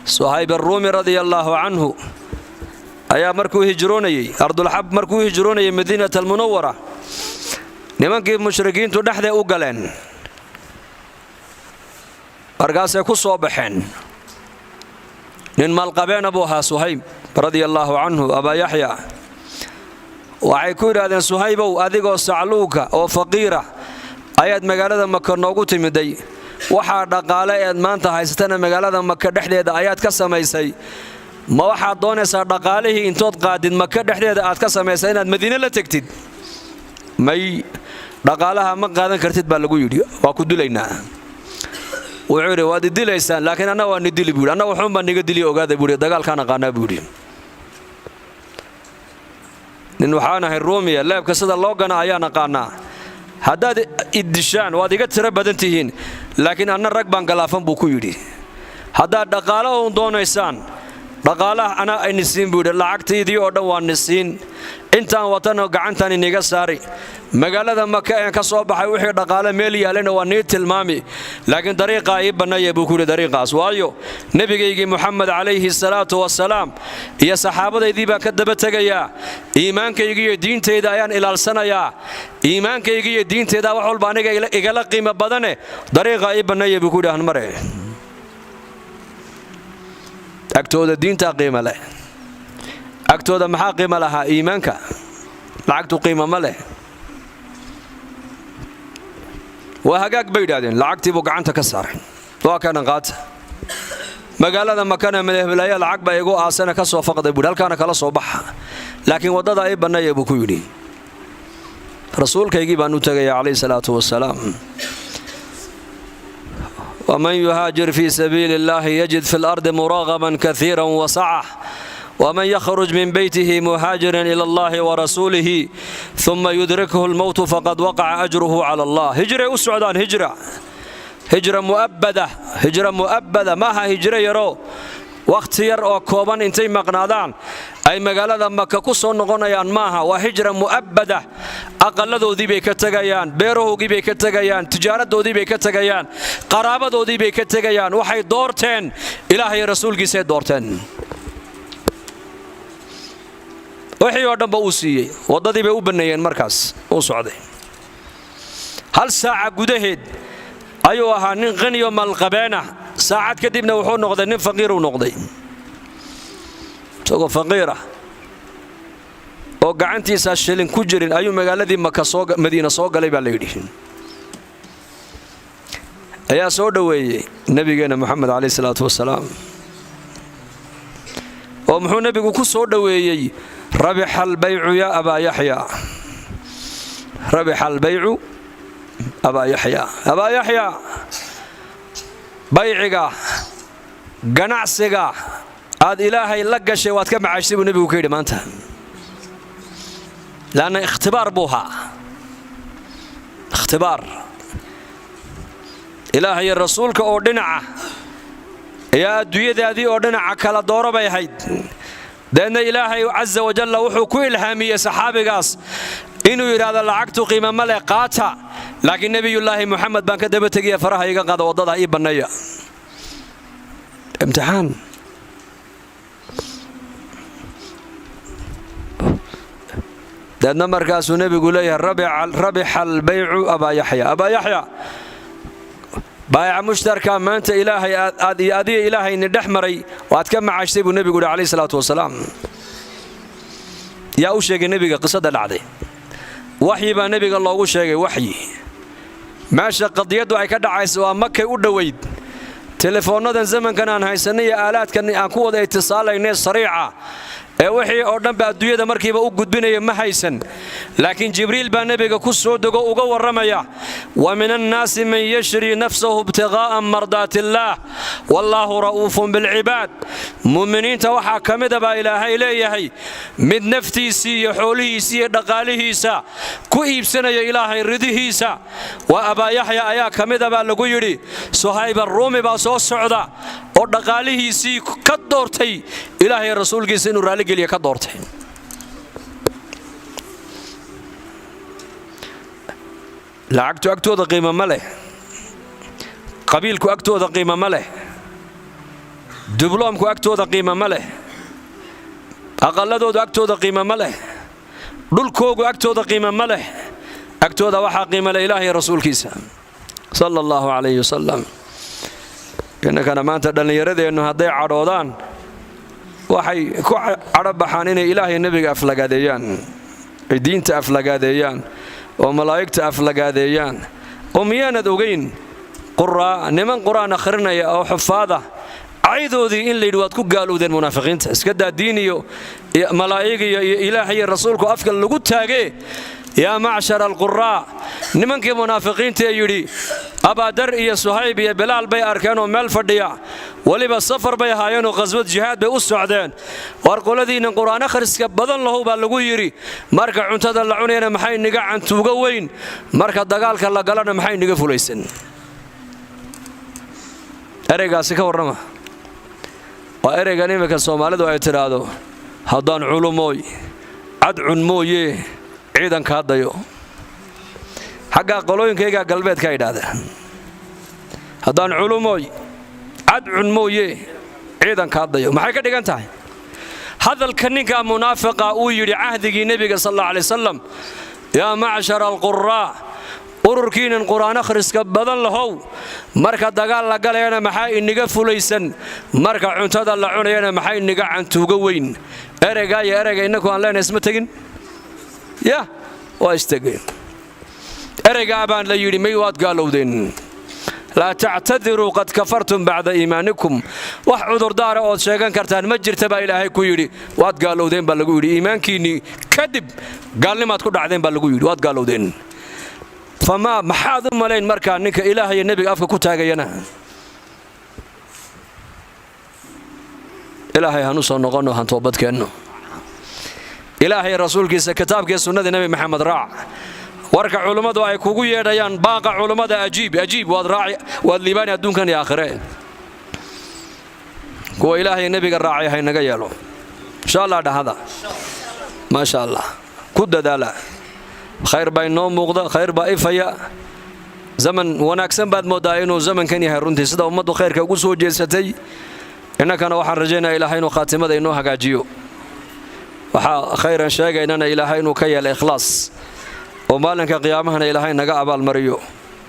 Suhayb aruumi radia allaahu canhu ayaa markuu hijroonayey ardulxab, markuu hijroonayay Madiinat Almunawara, nimankii mushrikiintu dhexday u galeen, markaasay ku soo baxeen. Nin maalqabeena buu ahaa Suhayb radia allaahu canhu, Abaa Yaxya. Waxay ku yidhaahdeen: "Suhaybow, adigoo sacluuka oo faqiira ayaad magaalada Maka noogu timiday. Waxaa dhaqaale eed maanta haysatana magaalada Maka dhexdeeda ayaad ka samaysay. Ma waxaad doonaysaa dhaqaalihii intood qaadid Maka dhexdeeda aad ka samaysay inaad Madiine la tegtid? May, dhaqaalaha ma qaadan kartid," baa lagu yidhi. "Waa ku dilaynaa." Wuxuu yidhi: "Waad idilaysaan, laakiin anna waa nidili," buu yidhi. "Anna wuxuunbaa niga diliya, ogaada," buu yidhi. "Dagaalkaan aqaanaa," buu yidhi. "Nin waxaan ahay Ruumiya, leebka sida loo gana ayaan aqaanaa. Haddaad iddishaan, waad iga tiro badan tihiin, laakiin anna rag baan galaafan," buu ku yidhi. "Haddaad dhaqaalo uun doonaysaan, dhaqaalaha anaa ayni siin," buu yidhi. "Lacagtaydii oo dhan waa ni siin, intaan watana gacantaan iniga saari. Magaalada Maka een ka soo baxay wixii dhaqaale meel yaallayna waa nii tilmaami, laakiin dariiqaa ii banneeya," buu ku yidhi. "Dariiqaas, waayo nebigaygii Muxamed calayhi salaatu wasalaam iyo saxaabadaydii baan ka daba tegayaa. Iimaankayga iyo diintayda ayaan ilaalsanayaa. Iimaankayga iyo diintayda wax walba aniga igala qiimo badane. Dariiqaa ii banneeya," buu ku yidhi. Hanmare agtooda diintaa qiimo leh. Agtooda maxaa qiimo lahaa? Iimaanka. Lacagtu qiimo ma leh. "Waa hagaag," bay yidhahdeen. Lacagtii buu gacanta ka saaray: "Waa kanan, qaata. Magaalada Makana madahbelaya lacag baa igu aasana, ka soo faqday," buuhi. "Halkaana kala soo baxa, laakiin waddada ii banneeya," buu ku yidhi. "Rasuulkaygii baan u tegaya calayhi salaatu wasalaam." Waman yuhaajir fii sabiili illaahi yajid fi lardi muraaqaman kaiira wasaca, wman yakhruj min beytihi muhaajiran ila allahi warasuulihi uma yudrikhu lmowtu faqad waqaca ajruhu cala allah. Hijray u socdaan, hijra, hijra mu'abbada, hijra mu'abbada. Maaha hijro yaroo wakhti yar oo kooban intay maqnaadaan ay magaalada Maka ku soo noqonayaan, maaha. Waa hijra mu'abbada. Aqalladoodii bay ka tegayaan, beerahoogii bay ka tegayaan, tijaaradoodii bay ka tegayaan, qaraabadoodii bay ka tegayaan. Waxay doorteen Ilaahay rasuulkiisay doorteen. Wixii oo dhanba uu siiyey, waddadii bay u banneeyeen. Markaas uu socday, hal saaca gudaheed ayuu ahaa nin qaniyo malqabeenah. Saacad kadibna wuxuu noqday nin faqiiruu noqday, isagoo faqiirah oo gacantiisaa shilin ku jirin ayuu magaaladii Maka soo, Madiina soo galay baa la yidhi. Ayaa soo dhoweeyey nebigeenna Moxamed calayh salaatu wasalaam. Oo muxuu nebigu ku soo dhoweeyey? "Rabixa albaycu yaa Abaa Yaxya, rabixa albaycu Abaa Yaxya. Abaa Yaxya, bayciga, ganacsiga aad Ilaahay la gashay waad ka macaashtay," buu nebigu ka yidhi maanta. Laanna ikhtibaar buu ahaa, ikhtibaar. Ilaahay rasuulka oo dhinaca iyo adduunyadaadii oo dhinaca kala dooro bay ahayd. Deedna Ilaahay casa wajalla wuxuu ku ilhaamiyey saxaabigaas inuu yidhaahdo: "Lacagtu qiima ma leh, qaata, laakiin Nebiyullaahi Moxamed baan ka daba tegiya. Faraha iga qaada, waddada ii banneeya." Imtixaan. Deedna markaasuu nebigu leeyahay: "Rabixa albaycu Abaa Yaxya. Abaa Yaxya, baayaca mushtarka maanta Ilaahay aad iyo adiga Ilaahayni dhex maray waad ka macaashtay," buu nebigu yidhi calayhi salaatu wasalaam. Yaa u sheegay nebiga qisada dhacday? Waxyi baa nebiga loogu sheegay, waxyi. Meesha qadiyaddu ay ka dhacaysa waa Makay u dhowayd. Telefoonnadan zamankan aan haysanay iyo aalaadkan aan ku wada itisaalaynay sariica ee wixii oo dhanba adduunyada markiiba u gudbinaya ma haysan, laakiin Jibriil baa nebiga ku soo dego, uga warramaya: "Wa min annaasi man yashrii nafsahu ibtiqaa'a mardaatiillaah, wallaahu ra'uufun bilcibaad." Mu'miniinta waxaa ka mida baa Ilaahay leeyahay mid naftiisii iyo xoolihiisii iyo dhaqaalihiisa ku iibsanaya Ilaahay ridihiisa. Waa Abaa Yaxya ayaa ka mida baa lagu yidhi. Suhayb Aruumi baa soo socda oo dhaqaalihiisii ka doortay Ilaahay rasuulkiisa inuu raalligeliya ka doortay. Lacagtu agtooda qiimo ma leh, qabiilku agtooda qiimo ma leh. Dibloomku agtooda qiima ma leh, aqalladoodu agtooda qiima ma leh, dhulkoogu agtooda qiima ma leh. Agtooda waxaa qiima leh Ilaah iyo rasuulkiisa sala allahu calayhi wasalam. Innankana maanta dhallinyaradeennu hadday cadhoodaan, waxay ku cadho baxaan inay Ilaah iyo nebiga aflagaadeeyaan, ay diinta aflagaadeeyaan oo malaa'igta aflagaadeeyaan. Oo miyaanad ogayn quraa, niman Qur-aan akhrinaya oo xufaada caydoodii in layidhi waad ku gaalowdeen munaafiqiinta? Iska daa diin iyo malaa'ig iyo Ilaah iyo rasuulku afka lagu taagee. Yaa macshara alquraa, nimankii munaafiqiinta ee yidhi, Abaadar iyo Suhayb iyo Bilaal bay arkeen oo meel fadhiya, weliba safar bay ahaayeenoo qaswad jihaad bay u socdeen. War qoladiinnan Qur'aan akhriska badan lahow, baa lagu yidhi, marka cuntada la cunayana maxay niga cantuuga weyn, marka dagaalka la galana maxay niga fulaysan? Ereygaasi ka warrama. Waa ereygan iminka Soomaalidu ay tidhaahdo, haddaan culumooy cadcun mooyee ciidankaa dayo. Xaggaa qolooyinkaygaa galbeedka idhaahda, haddaan culumooy cadcun mooye ciidankaa dayo. Maxay ka dhigan tahay hadalka ninka munaafiqa uu yidhi cahdigii nebiga sal alla alay wasalam? Yaa macshara alquraa, ururkiinan Qur'aan akhriska badan lahow, marka dagaal la galayana maxaa iniga fulaysan, marka cuntada la cunayana maxaa iniga cantuuga weyn? Ereygaa iyo ereyga innaku aan leenahay isma tegin. Yah, waa istegeen. Ereygaa baan la yidhi, may waad gaalowdeen. Laa tactadiruu qad kafartum bacda iimaanikum. Wax cudurdaara ood sheegan kartaan ma jirta, baa Ilaahay ku yidhi. Waad gaalowdeen baa lagu yidhi. Iimaankiinnii kadib gaalnimaad ku dhacdeen baa lagu yidhi, waad gaalowdeen. Famaa maxaad u malayn markaa ninka Ilaah iyo nebiga afka ku taagayana? Ilaahay hanu soo noqonno, han toobadkeenno. Ilaahay, rasuulkiisa, kitaabkiiyo sunnadii Nebi Maxamed raac. Warka culummadu ay kugu yeedhayaan, baaqa culummada ajiib, ajiib, waad raaci, waad liibaani adduunkan iyo aakhire. Kuwa Ilaahay nebiga raacay haynaga yeelo, insha Allah. Dhahada maasha Allah, ku dadaala. Khayr baa inoo muuqda, khayr baa ifaya. Zaman wanaagsan baad mooddaa inuu zamankan yahay runtii, sida ummaddu khayrka ugu soo jeesatay. Innakana waxaan rajaynaya Ilaahay inuu khaatimada inoo hagaajiyo. Waxaa khayran sheegaynana Ilaahay inuu ka yeela ikhlaas, oo maalinka qiyaamahana Ilaahay naga abaalmariyo.